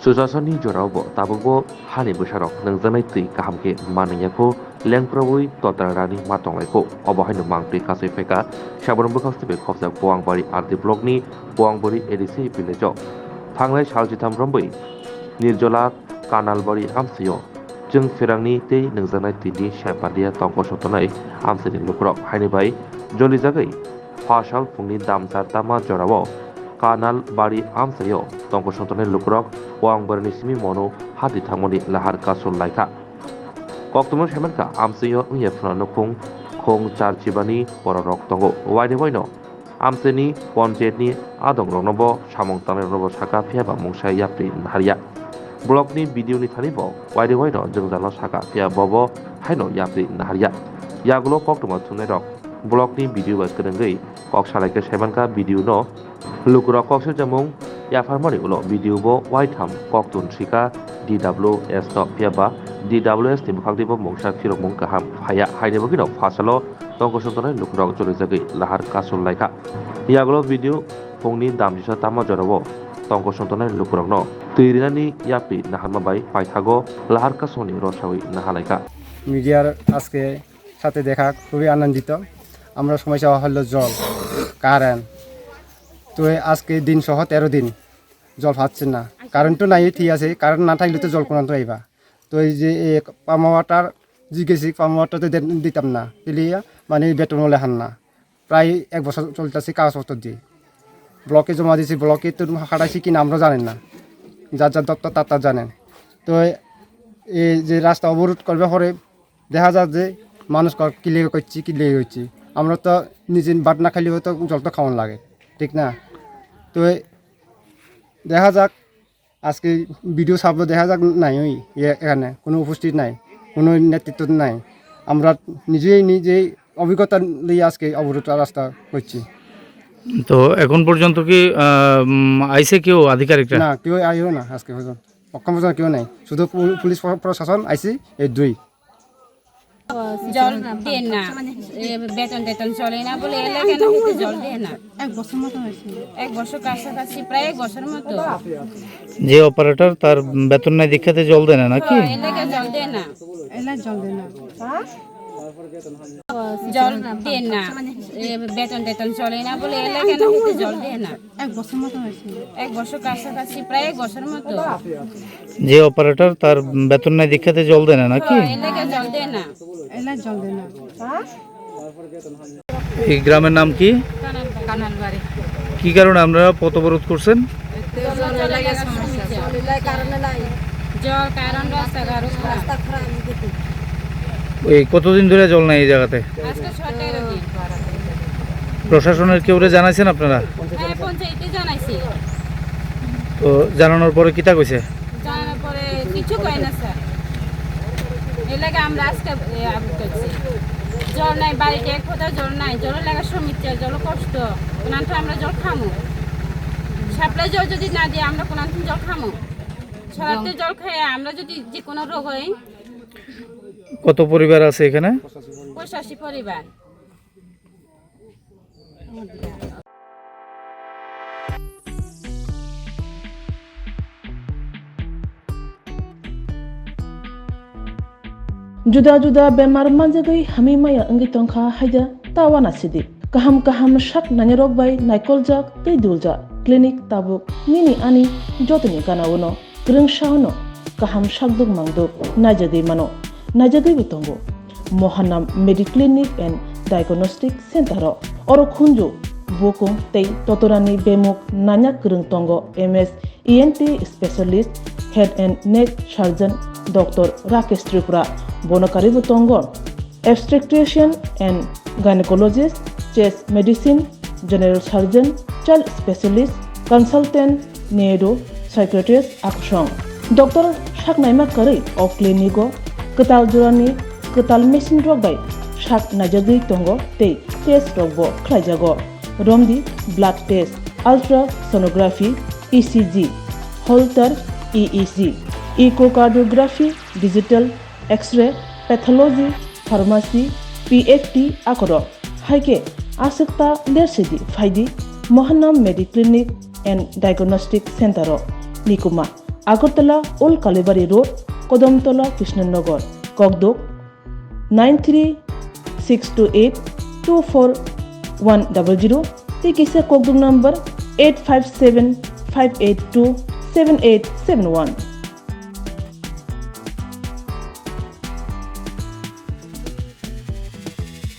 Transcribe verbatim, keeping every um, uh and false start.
Chwchasani jorao bo tabukbo hani bwsarok nungjaknai twi kaham khe manwngya kho, lengpraui totra rani ma tonglaikho. Obo haino mangtwi kasui phaikha Sabon bwkhak swibai khopjak Puangbari R D block ni Puangbari A D C village o. Thangnai sal chitham romwi Nirjola Kanalbari amchaio chwng pherangni tei nungjaknai twi ni saipandiya tongkosong tongnai amchaini lukurok haini bai jolijagwi phasal phungni damsa tama jorao Kanalbari amchaio tongkosong tongnai lukurok Puangbari ni simi mono hati thangmani lahar kasul laikha. Koktwma saimankha, amchaio wngya phano nukhung khung charchibani bororok tongo. Waini waino amchaini ponchayatni adongroknobo samung tangnairoknobo sakha, phiya ba mungsa yapri naharya. Blockni B D O ni thani bo waini waino jwngjalo sakha, phiya bobo haino yapri naharya. Yagulo koktwma thumnairok blockni B D O bai kwrwngwi kok salaikhe saimankha, B D O no lukurok kok swijamung yapharmani ulo B D O bo waitham koktun sika D W S no, phiya ba D W S ni bwkhakni bo mungsa phirokmung kaham phaiya, haini bagwino phasalo tongkosong tongnai lukurok jolijagwi lahar kasul laikha. Yagulo B D O phungni damjisa tama jorao tongkosong tongnai lukurokno twi rinani yapri naharma bai paithago lahar kasungni rosawi nahalaikha. মিডিয়ার আজকে সাথে দেখা, খুবই আনন্দিত। আমরা সমস্যা হলো জল, কারেন্ট। তো এই আজকে দিন সহ তেরো দিন জল পাচ্ছি না। কারেন্ট তো নাই, ঠিক আছে, কারেন্ট না থাকলে তো জল কোন তো আইবা? তো এই যে এই পাম্প ওয়াটার জিজ্ঞেসি, পাম্প ওয়াটার তো দে-, দিতাম না, দিলে মানে বেতন বলে হান না। প্রায় এক বছর চলতেছে কাগজপত্র দিয়ে। ব্লকে জমা দিয়েছি, ব্লকে তো হাঁটাইছি কিনা আমরা জানেন না, যার যার দপ্তর তার তার জানেন। তো এই যে রাস্তা অবরোধ করবে পরে দেখা যাক যে মানুষ ক-, কি লেগে করছি, কি লেগে করছি। আমরা তো নিজে ভাত না খাইলে হয়তো জল তো খাওয়ান লাগে, ঠিক না? তো দেখা যাক, আজকে ভিডিও সাহেব দেখা যাক নাই ওই এ-, এখানে কোনো উপস্থিত নাই, কোনো নেতৃত্ব নাই। আমরা নিজেই নিজেই অভিজ্ঞতা নিয়ে আজকে অবরোধ রাস্তা করছি। তো এখন পর্যন্ত কি, আহ, উম, আইছে কেউ আধিকারিকরা? না, কেউ আইও না আজকে পর্যন্ত, অক্ষম পর্যন্ত কেউ নাই, শুধু পুল-, পুলিশ প্র-, প্রশাসন আইছে এই দুই। জল দেন না, এ, বেতন টেতন চলে না বলে এলাকা না হইতে জল দেয় না। এক বছর মতো হয়েছে। এক বছর কাছাকাছি, প্রায় এক বছর মতো। যে অপারেটর, তার বেতন নাই দেখাতে জল দেয় না নাকি? হ্যাঁ, এলাকা জল দেয় না। এলাকা জল দেয় না। জল দেন না, এ, বেতন টেতন চলে না বলে এলাকা না হইতে জল দেয় না। এক বছর মতো হয়েছে। এক বছর কাছাকাছি, প্রায় এক বছর মতো। যে অপারেটর, তার বেতন নাই দেখাতে জল দেয় না নাকি? হ্যাঁ, এলাকা জল দেয় না। এলাকা জল দেয় না। এই গ্রামের নাম কি? কানালবাড়ি। কি কারণে আপনারা পথ অবরোধ করছেন? জল চলে না, সমস্যা। জল, কারেন্ট, রাস্তাঘাট খারাপ। এই কতদিন ধরে জল নাই এই জায়গাতে? আজকে ছয় তেরো দিন। প্রশাসনের কেউরে জানাইছেন আপনারা? হ্যাঁ, পঞ্চায়েতে জানাইছি। তো জানানোর পরে কিতা কইছে? জানানোর পরে কিছু কয় না, স্যার। এর লাগে আমরা আজকে, এ, আবৃত্তি করছি। জল নাই, বাড়িতে এক ফোঁটা জল নাই, জলের লাগা সমস্যা, জল কষ্ট, কোনান তো আমরা জল খামু? সাপ্লাই জল যদি না দিয়ে আমরা কোনান জল খামু? সরাতে জল খেয়ে আমরা যদি যে কোনো রোগ হয়। কত পরিবার আছে এখানে? পঁচাশি পরিবার। Juda juda bemar manjagwi hamwi maya wngwi tongkha haida ta uanasidi. Kaham kaham sak nainarok bai naikoljak tei duljak clinic tabuk nini ani jotoni ganao'-no. Kwrwngsa-o'-no kaham sakduk mangduk naijagwi mano, naijagwibo tongo. Mohanam Mediclinic and Diagnostic Center-o oro khunju, bukung tei totorani bemuk nanya kwrwng tongo M S E N T specialist, head and neck surgeon Doctor Rakesh Tripura, bono karwibo tongo obstetrician and gynecologist, chest medicine, general surgeon, child specialist, consultant, neuro psychiatrist akusong. Doctor saknaima kwrwi o clinic-o kwtal jorani kwtal machine rok bai sak naijagwi tongo tei test rokbo khlaijago. Romdi blood test, ultrasonography, E C G, Holter E E G, echocardiography, digital X-ray, pathology, pharmacy, P F T akorok. Hai khe aswk ta lersidi phaidi Mohanam Mediclinic and Diagnostic Center-o. Nikuma Agartala Old Kalibari Road, Kodamtola, Krishnanagar, Kokduk nine three six two eight two four one double zero, tei kisa Kokduk number eight five seven five eight two seven eight seven one.